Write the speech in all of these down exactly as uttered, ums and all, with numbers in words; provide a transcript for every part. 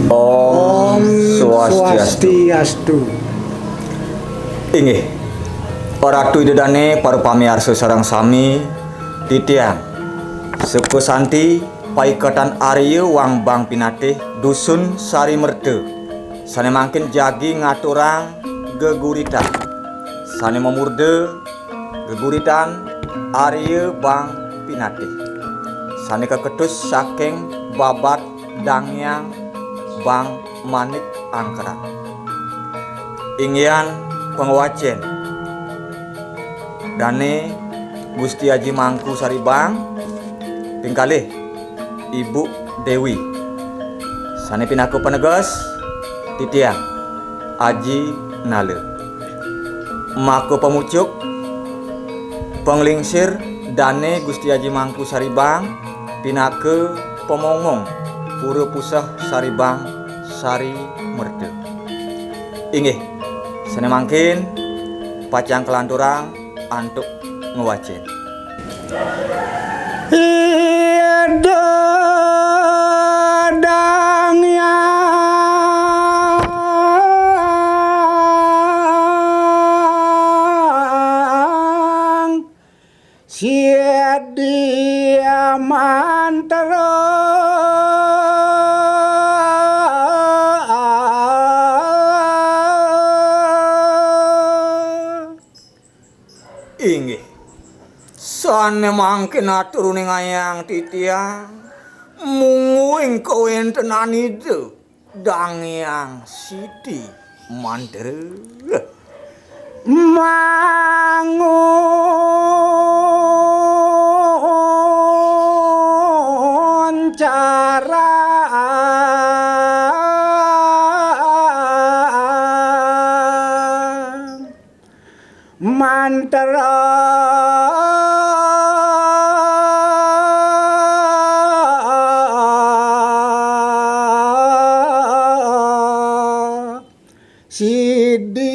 Om Swastiastu. Inggih. Ratu Ida Dane, para pamiarsa sareng sami, titiang Suku Santi, paiketan Arya Wangbang Pinatih, Dusun Sari Merta, sane mangkin jagi ngaturang geguritan sane mamurda geguritan Arya Bang Pinatih, sane kaketus saking babad Dangyang Bang Manik Angkara. Inggihan pangwacen dane Gusti Aji Mangku Saribang, ping kalih Ibu Dewi. Sane pinaka paneges, titiang Aji Nala. Maka pamucuk, panglingsir dane Gusti Aji Mangku Saribang pinaka pamongong Pura Puseh Saribang Sari Merta. Inggih, sane mangkin pacang kalanturang antuk ngwacen. Ida Dang Hyang Sidia Mantra. Inggih. Sane mangkin atur uningayang titiang, mungguing kawentenan Ida Dang Hyang Sidi Mantra. Manguncarang mantra sidi.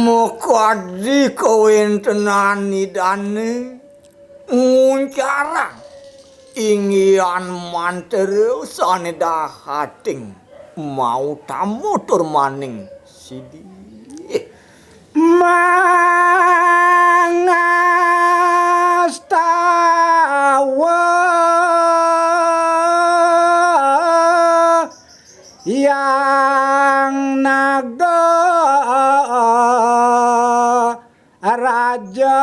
Makadi kawentenan Idane nguncarang inggihan mantra sane dahating mautama tur maning sidi. Mangastawa Hyang Naga Raja.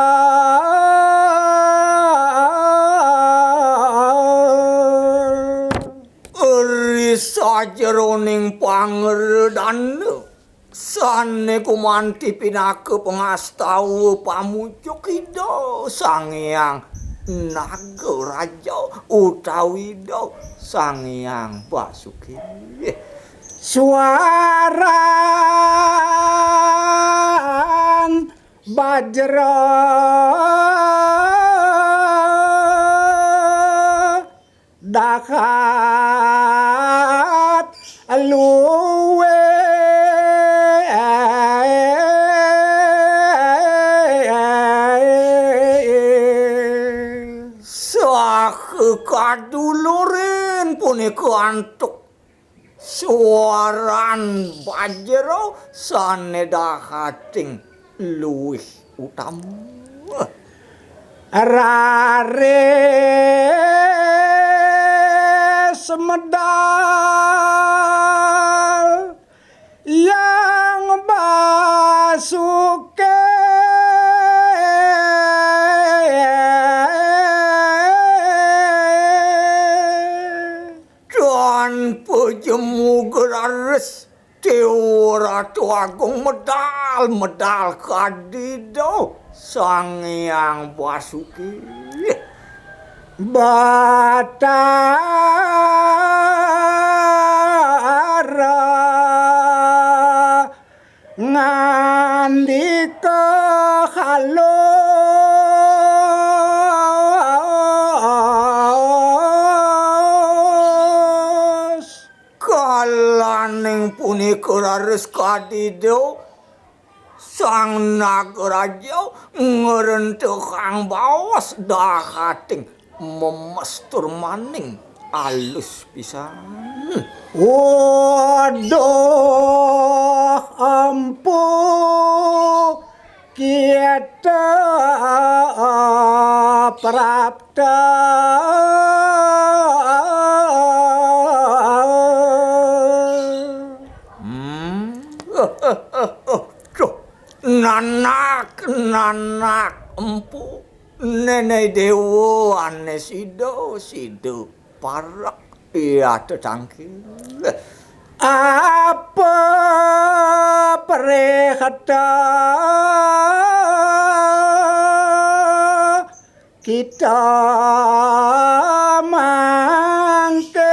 Ri sajeroning pangredana sane kumanti pinaka pangastawa pamucuk Ida Sang Hyang Naga Raja utawi Ida Sang Hyang Basuki. Suaran bajra dahat luwih. Saha kadulurin punika antuk suaran bajra sane dahating luwih utama. Raris medal Hyang Basuki. Tanpa jemu graris, Dewa Ratu Agung medal, medal kadida Sang Hyang Basuki. Batara ngandika halus. Kalaning punika raris kadida Tang Nagaraja ngrentekang baos dahating memes tur maning alus pisan. Waduh, Empu, kita prapta. Hmm. Duh, nanak, nanak, Empu. Néné déwa ané sida, sida parek iya tetangkil. Apa prihata kita mangkin.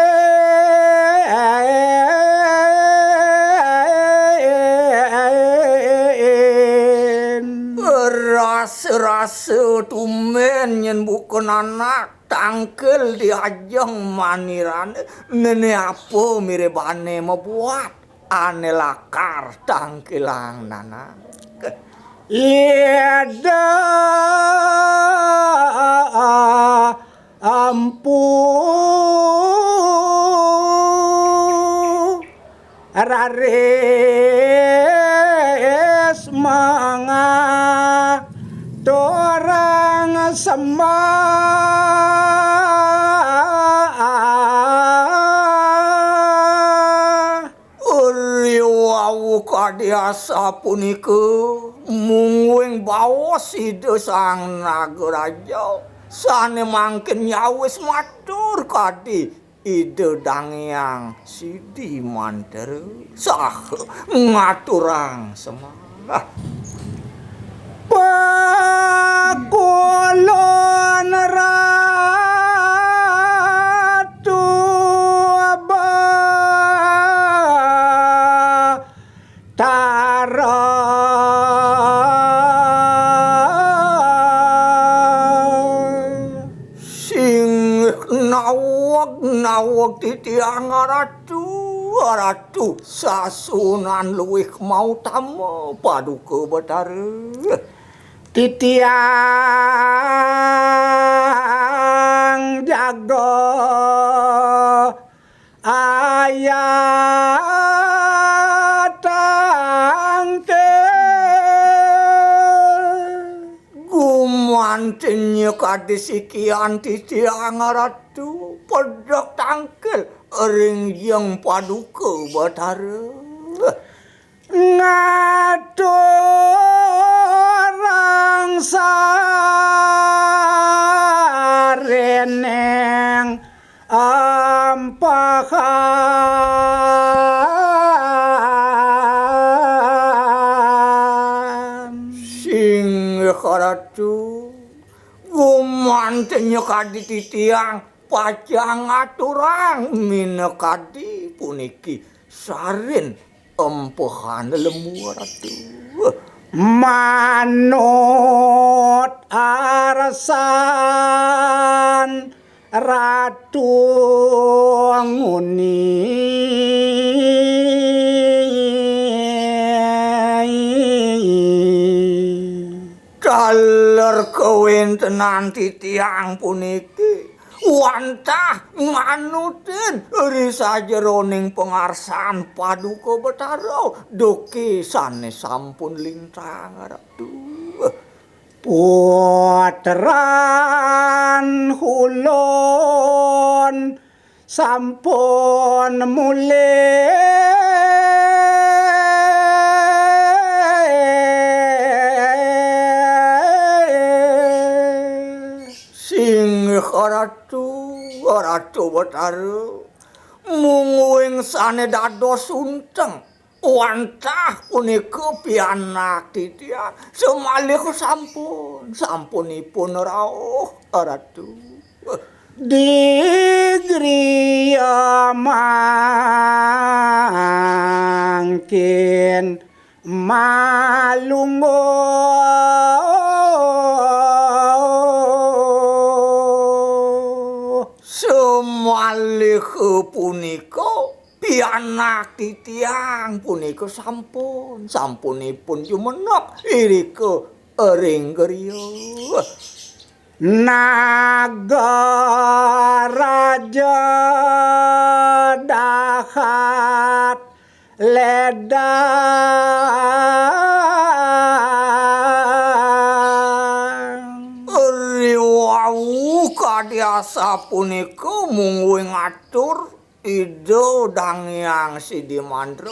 Rasa-rasa tumbén nyén buka nanak tangkil di ajeng manirané, néné apa miribané mabuat ané lakar tangkilang nanak. Ida Empu raris mangaturang sembah. Riwau kadi asapunika, mungguing baos Ida Sang Nagaraja sané mangkin nyawis matur kadi Ida Dang Hyang Sidi Mantara saha ngaturang sembah. Pakulun Ratu Batara. Singgih naweg, naweg titiang Ratu, Ratu, sasuhunan luih mautama Paduka Batara. Titiang jaga ayah tangkil. Gumanten nya kadi sikian titiang Ratu, pedek tangkil ring Hyang Paduka Batara. Ngaturang saréning ampahan. Singgih Ratu, gumanten nya kadi titiang pacang ngaturang minakadi puniki sarin empehane lemu Ratu. Manut arsan Ratu nguni. Taler kawentenan titiang puniki wantah nganutin ri sajeroning pangarsan Paduka Betara duke sane sampun lintang, Ratu. Putran ulun sampun mulih. Singgih Ratu, Ratu Betara, mungguing sane dados sunteng. Wantah punika pianak titiang, samalih sampun, sampunipun rauh, Ratu. Di griya mangkin malungguh. Samalih punika, Yan anak titiang punika sampun, sampunipun jumenep irika ring griya. Nagaraja dahat ledang. Riwau kadi asapunika mungguing atur Ida Dang Hyang Sidi Mantra,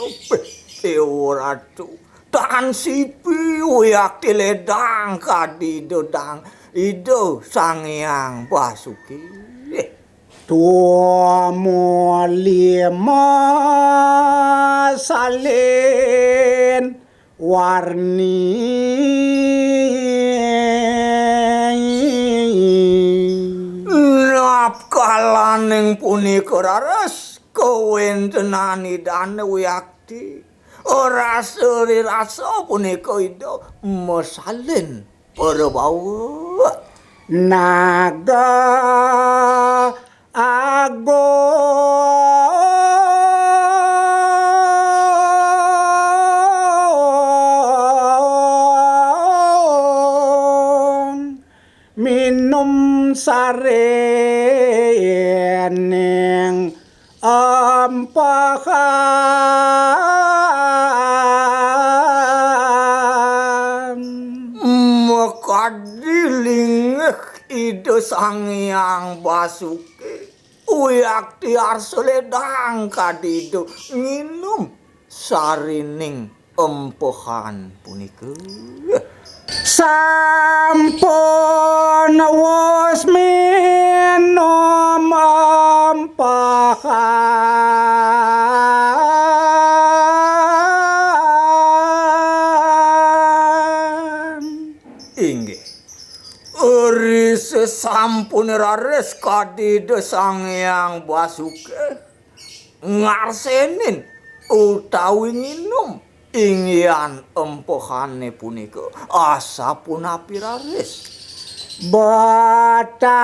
Déwa Ratu. Tan sipi wiakti ledang kadi Ida Dang, Ida Sang Hyang Basuki. Tumuli masalin warni. Napkalaning punika raris kawéntenan Idané wiakti. Rasa rirasa punika Ida masalin para bawa. Naga Agung minum sarining ampahan. Makadi linggih Ida Sang Hyang Basuki, wiakti arsa ledang kadi Ida nginum sarining empehan punika. Sampun wus minum empahan. Inggih. Ri sesampune raris kadi Ida Sang Hyang Basuki ngarsenin utawi nginum inggihan empehane punika, asapunapi raris. Batara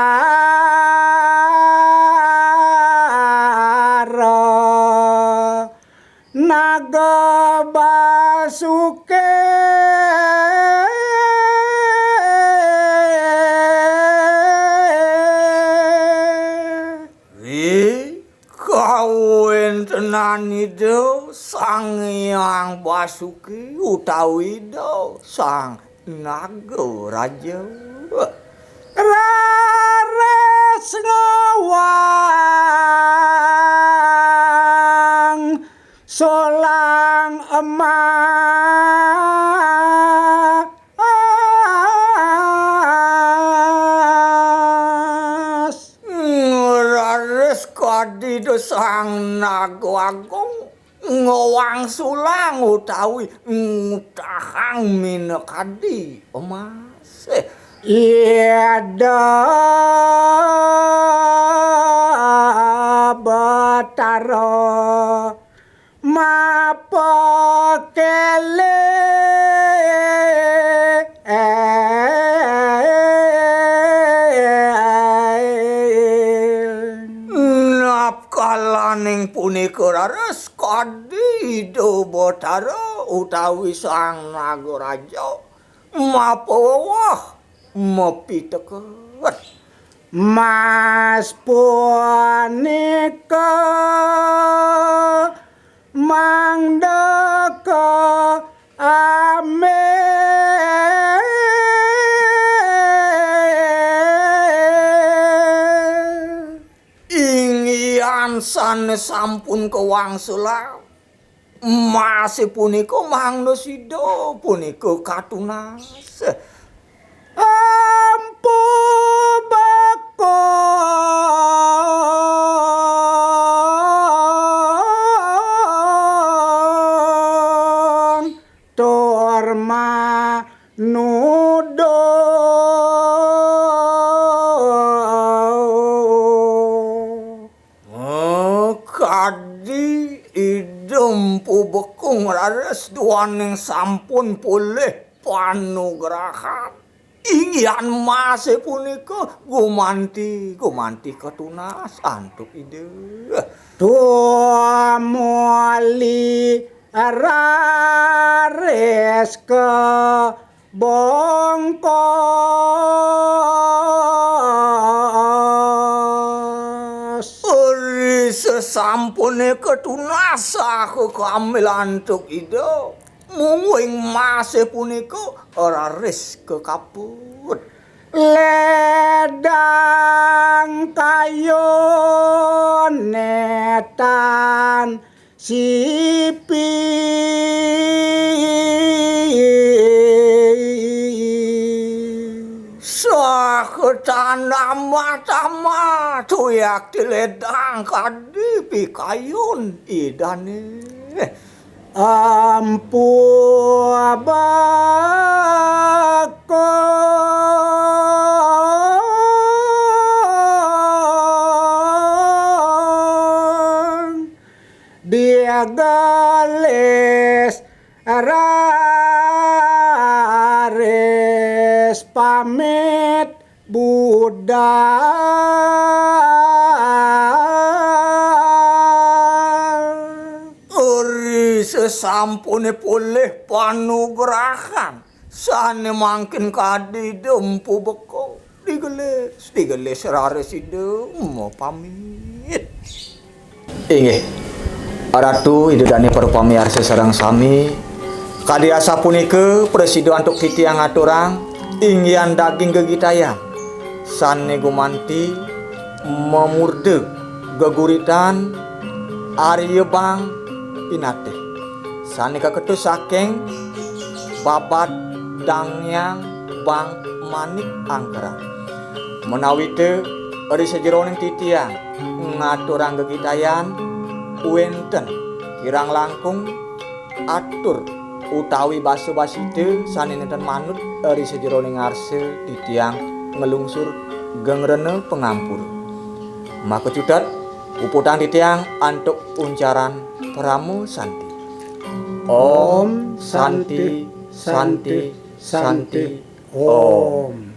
Naga Basuki. Wi, kawentenan Ida Sang Hyang Basuki utawi Ida Sang Naga Raja. Raris ngawang solang emas. Raris kadi Ida Sang Naga Agung ngowang sulang utawi ngutahang minakadi emas. Ida Batara mapakele. Napkalaning punika raris kadi Ida Batara utawi Sang Nagaraja mapaweweh mapiteket. Mas punika mangda kaambil. Inggihan sane sampun kawangsulang. Masih punika mangda sida punika katunas. Ampu bakung tur manuduh. Kadi Ida Mpu Bekung raris duaning sampun polih panugrahan. Inggihan masih punika gumanti, gumanti katunas antuk Ida. Tumuli raris ka bongkos. Ri sesampune katunas saha kamil antuk Ida, mungguing masih punika raris kakaput. Ledang kayun netan sipi. Saketan amat-amat tuyak tiledang kadi pikayun Idane. Ampu bakong. Dia galis raris pamit budal. Ri sesampune polih panugrahan, sane mangkin kadi dempu beko. Digelis, digelis raris Ida mapamit. Inggih. Ratu, Ida dane para pamiarsa sareng sami, kadi asapunika prasida antuk titiang aturang, inggihan daging gegitayan sane gumanti mamurda geguritan Arya Bang Pinatih, sane kaketus saking babad Dangyang Bang Manik Angkeran. Menawita ri sajeroning titiang ngaturang gegitayan, wenten kirang langkung atur utawi basa-basita sane nenten manut ri sajeroning arsa, titiang nglungsur gengrena pangampura. Maka cutet, puputang titiang antuk uncaran Parama Santi. Om Santi, Santi, Santi, Om.